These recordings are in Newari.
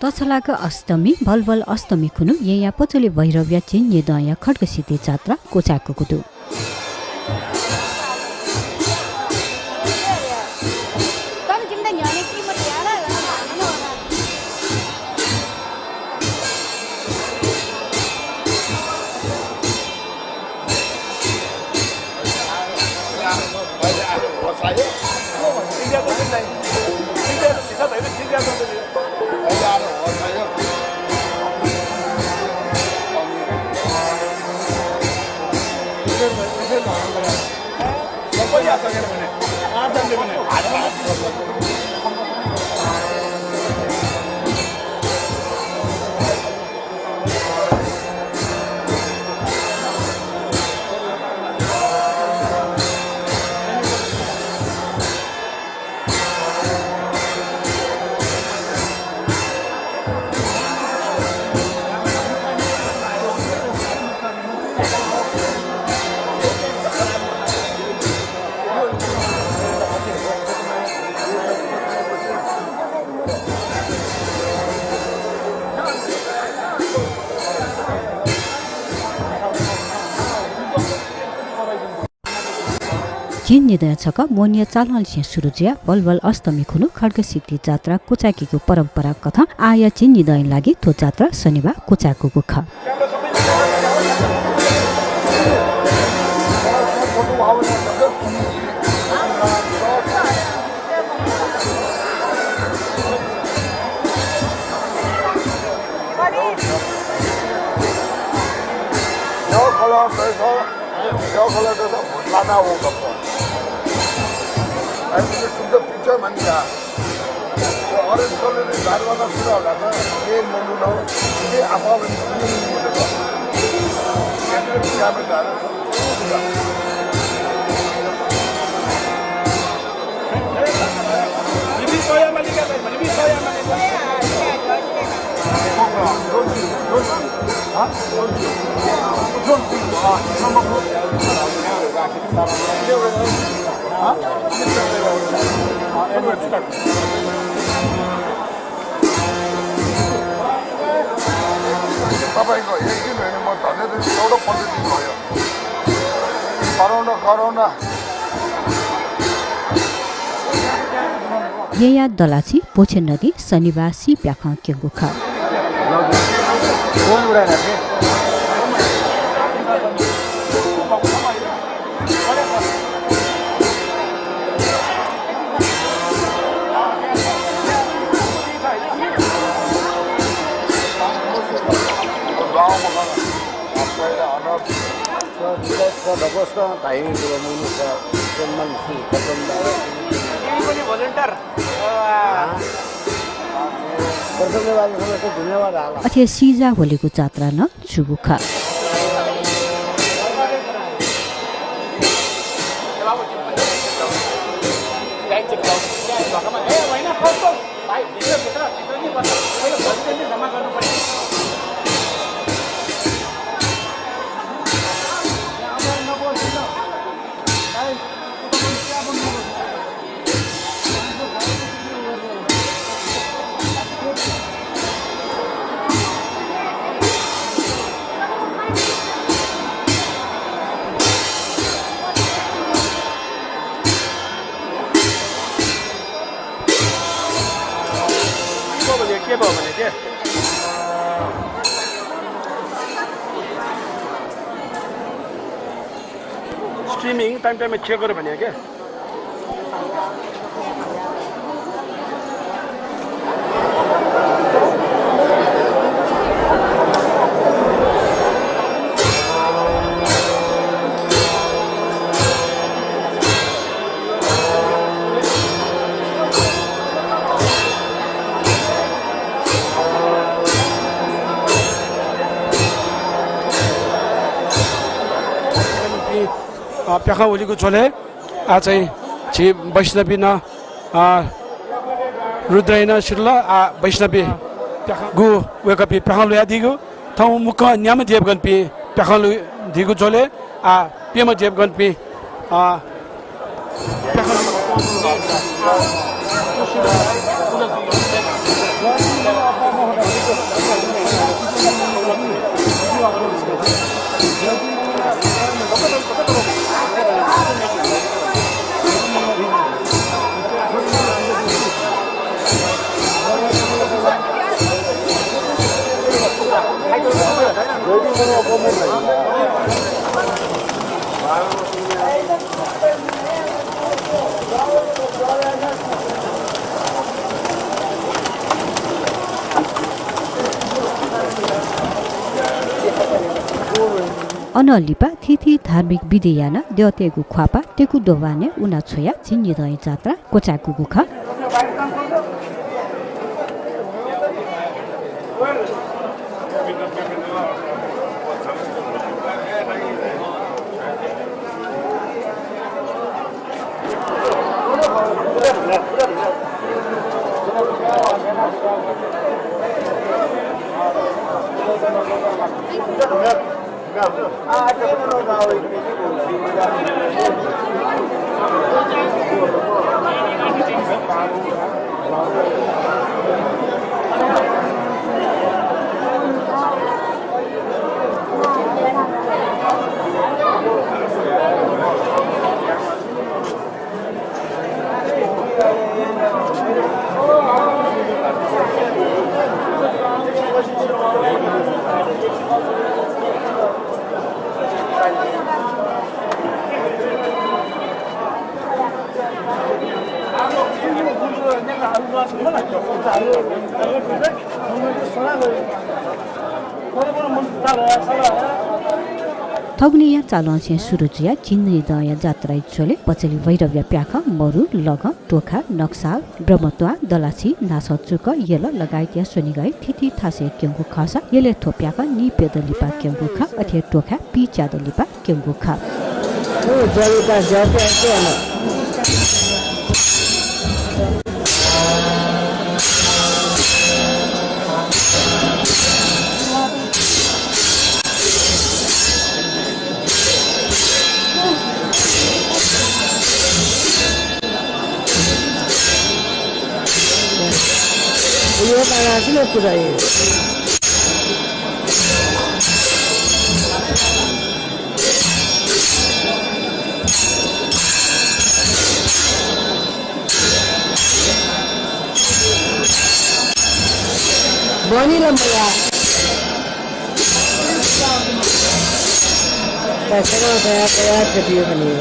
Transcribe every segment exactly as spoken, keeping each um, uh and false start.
तछलाक अष्टमी, भलभल अष्टमी खुन्हु येँया पचली भैरवया झिंनिदँया खड्गसिद्धि जात्रा क्वचाय्कूगु दु। झिंनिदँया छकः मोहनिया चालंलिसें सुरु जुयाः भलभल अष्टमी खुन्हु खड्गसिद्धि जात्रा क्वचाय्कीगु परम्परा कथं आःया झिंनिदँया लागि थ्व जात्रा शनिबाः क्वचाय्कूगु खः। Yellow color, there's a, yellow color, there's a, लाना वो गप्प। अरे, तुझे शुद्ध picture बन गया। तो orange color ने दारू वाला पूरा हो जाता है। ये मोनू ना, ये आपा बन, ये मोनू ना। ये तो क्या बता रहा है? तपाईँको एक दिन होइन, म धन्य दिन, चौध पन्ध्र दिन भयो। कराउन, कराउन। येँया दलाछि भोछे नदीं शनिबाः सी प्याखं क्यंगु खः। अथे सिजा होलीगु जात्रा नं जूगु खः। के भयो भने, के भयो भने के? Streaming time time मा check गर भन्यो क्या। अ, प्याखं होलीगु झ्वलय् आः चाहिँ झी वैष्णवी नं, अ, रुद्रया नं सिधल, आः वैष्णवी प्याखंगु वय्कःपिं प्याखं ल्हुयादीगु। थौं मुक्कं न्याम्ह देवगणपिं प्याखं ल्हुयादीगु झ्वलय् आः प्यम्ह देवगणपिं, अ, प्याखं ल्हुयादीगु। अनं लिपा थीथी धार्मिक विधि यानाः द्यःतय्गु ख्वाःपाः टेकु दोभानय् उना छ्वयाः झिंनिदँया जात्रा क्वचाय्कूगु खः। थगुनेया चालंछेँ सुरु जुयाः झिंनिदँया जात्राया झ्वलय् पचली भैरवया प्याखं, मरु, लगं, टोखा, नक्साल, ब्रह्मत्वाः, दलाछि, न्हासः चुक, यल लगायतया स्वनिगःया थीथी थासय् क्यंगु खःसा यलय् थ्व प्याखं नीप्यदँ लिपा क्यंगु खः। अथे हे टोखाय् पीच्यादँ लिपा क्यंगु खः। बनी लम्बा। पैसा ना दया, दया, कभी बनी।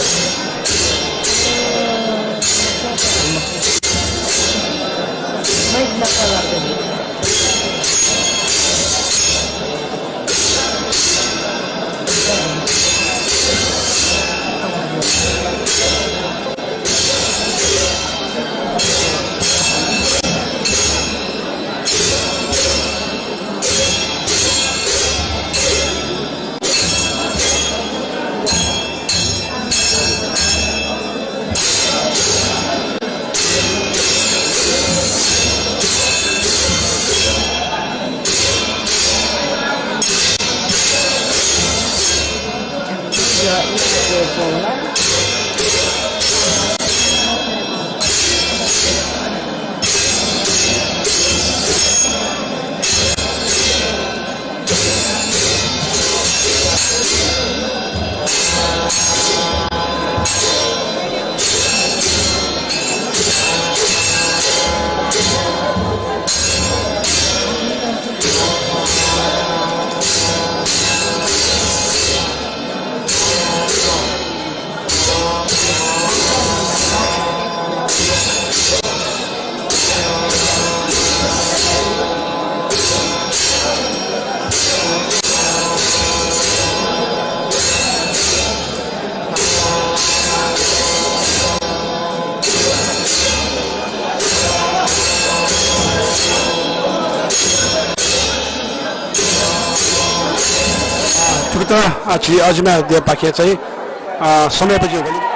थुकथं, अ, झी अजिमा देवपाखें चाहिँ, अ, समय पछि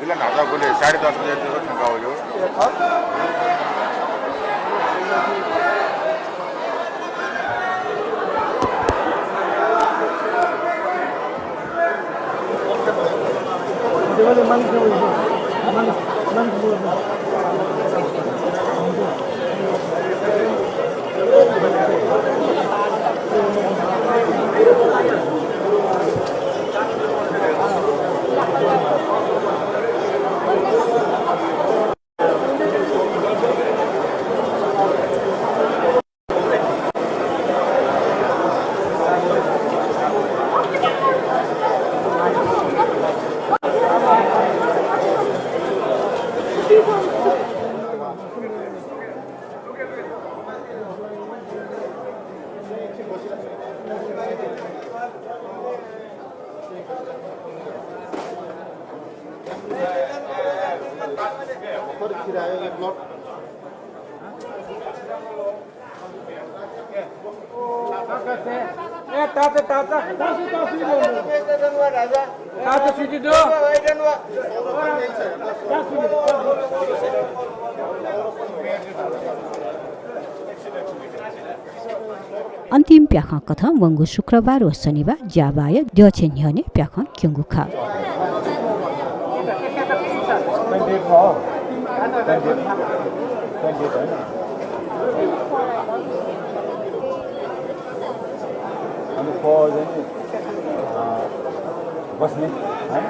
साढे दस बजे जस्तो थ्यंका वयो। ए, ताचा, ताचा। ताचा सुति दो। अन्तिम प्याखं कथं वंगु शुक्रबार व शनिबार ज्याबाया द्यःछेँ न्ह्यःने प्याखं क्यंगु खः। अनि पो चाहिँ, अँ, बस्ने, है?